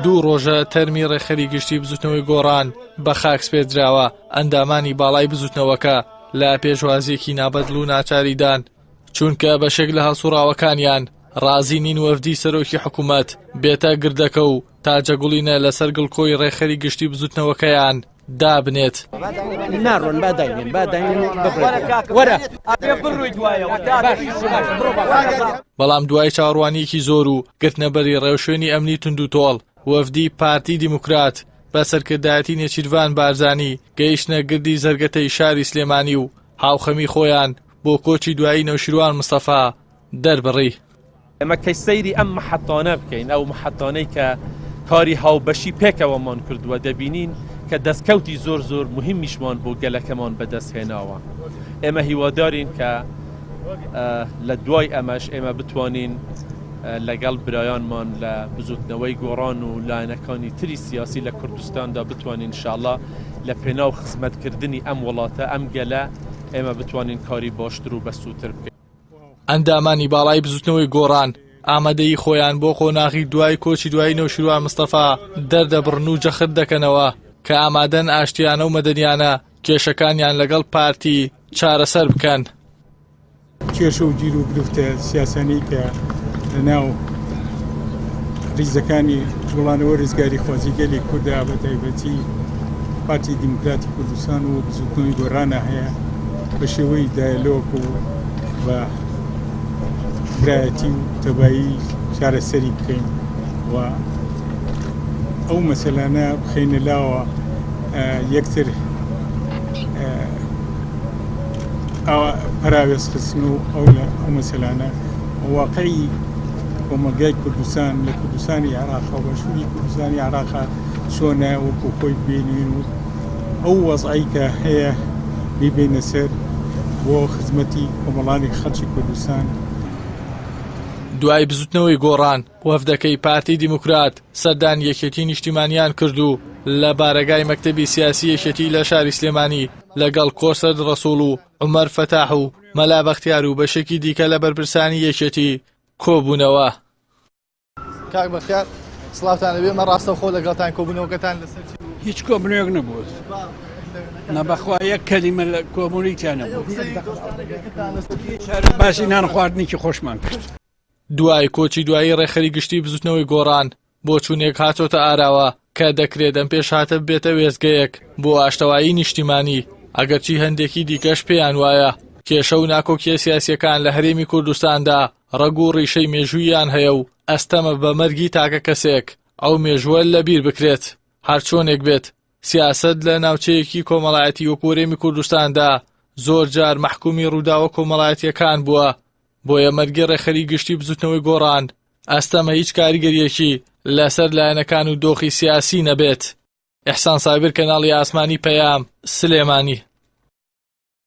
دوو ڕۆژە تەرمی ڕێکخەری گشتی بزوتنەوەی گۆڕان بە خاک سپێردراوە، ئەندامانی باڵای بزوتنەوەکە لە پێشوازیەکی نابەدڵ و ناچاریدان، چونکە بەشێک لە هەڵسوڕاوەکانیان ڕازی نین وەفدی سەرۆکی حکومەت بێتە گردەکە و تاجەگوڵینە لەسەر گڵکۆی ڕێکخەری گشتی بزوتنەوەکەیان دابنێت. ناڕۆن با داینێن با داینێن وەرە بەڵام دوای چاوەڕوانیەکی زۆر و گرتنەبەری ڕێوشوێنی ئەمنی توندوتۆڵ وەفدی پارتی دیموکرات بە سەرکردایەتی نێچیرڤان بارزانی گەیشتنە گردی زەرگەتەی شاری سلێمانی و هاوخەمی خۆیان بۆ کۆچی دوایی نەوشیروان مستەفا دەربڕی. ئێمە کەی سەیری ئەم محەتانە بکەین، ئەو محەتانەی کە کاری هاوبەشی پێکەوەمان کردووە، دەبینین کە دەستکەوتی زۆر زۆر موهیمیشمان بۆ گەلەکەمان بەدەست هێناوە. ئێمە هیوادارین کە لە دوای ئەمەش ئێمە بتوانین لەگەڵ برایانمان لە بزوتنەوەی گۆڕان و لایەنەکانی تری سیاسی لە کوردستاندا بتوانین ئینشاڵا لە پێناو خزمەتکردنی ئەم وڵاتە، ئەم گەلە ئێمە بتوانین کاری باشتر و بەسوودتر بکەین. ئەندامانی باڵای بزوتنەوەی گۆڕان ئامادەیی خۆیان بۆ قۆناغی دوای کۆچی دوایی نەوشیروان مستەفا دەردەبڕن و جەخت دەکەنەوە کە ئامادەن ئاشتیانە و مەدەنیانە کێشەکانیان لەگەڵ پارتی چارەسەر بکەن. کێشە و گیر و گرفتە سیاسانەی کە لەناو ریزەکانی جوڵانەوە رزگاریخوازی گەلی کوردە بە تایبەتی پارتی دیموکراتی کوردستان و بزوتنەوەی گۆڕانە هەیە بە شێوەی دایەلۆگ و بە برایەتی و تەبایی چارەسەری بکەین و ئەو مەسەلانە بخەینە لاوە یەکتر پەراوێز خستن و ئەو ئەو مەسەلانە واقعی کۆمەڵگای کوردستان لە کوردستانی عێراق و باشووری کوردستانی عێراق چۆنە وەکو خۆی بینین و ئەو وەزعەی کە هەیە بیبەینە سەر بۆ خزمەتی کۆمەڵانی خەڵکی کوردستان. دوای بزوتنەوەی گۆڕان، وەفدەکەی پارتی دیموکرات سەردانی یەکێتی نیشتیمانیان کرد و لە بارەگای مەکتەبی سیاسی یەکێتی لە شاری سلێمانی لەگەڵ کۆسرەت ڕەسوڵ و عومەر فەتاح و مەلا بەختیار و بەشێکی دیکە لە بەرپرسانی یەکێتی کۆبوونەوە. کاک بەختیار سڵاوتان لەبێ مە ڕاستەوخۆ لەگەڵتان کۆبوونەوەکەتان لەسەر چی بوو؟ هیچ کۆبوونەوەک نەبوو نە بەخوا یەک کەلیمە لە کۆبوونەوەی تیا نەبوو باسی نان خواردنێکی خۆشمان کرد. دوای کۆچی دوایی ڕێکخەری گشتی بزوتنەوەی گۆڕان، بۆچوونێک هاتۆتە ئاراوە کە دەکرێت ئەم پێشهاتە ببێتە وێستگەیەک بۆ ئاشتەوایی نیشتیمانی، ئەگەرچی هەندێکی دیکەش پێیان وایە کێشە و ناکۆکییە سیاسییەکان لە هەرێمی کوردستاندا ڕەگ و ڕیشەی مێژووییان هەیە و ئەستەمە بە مەرگی تاکە کەسێک ئەو مێژووە لەبیر بکرێت. هەرچۆنێک بێت، سیاسەت لە ناوچەیەکی کۆمەڵایەتی وەکو هەرێمی کوردستاندا زۆر جار مەحکومی ڕووداوە کۆمەڵایەتییەکان بووە، بۆیە مەرگی ڕێکخەری گشتی بزوتنەوەی گۆڕان ئەستەمە هیچ کاریگەریەکی لەسەر لایەنەکان و دۆخی سیاسی نەبێت. ئیحسان سابیر کەناڵی ئاسمانی پەیام، سلێمانی.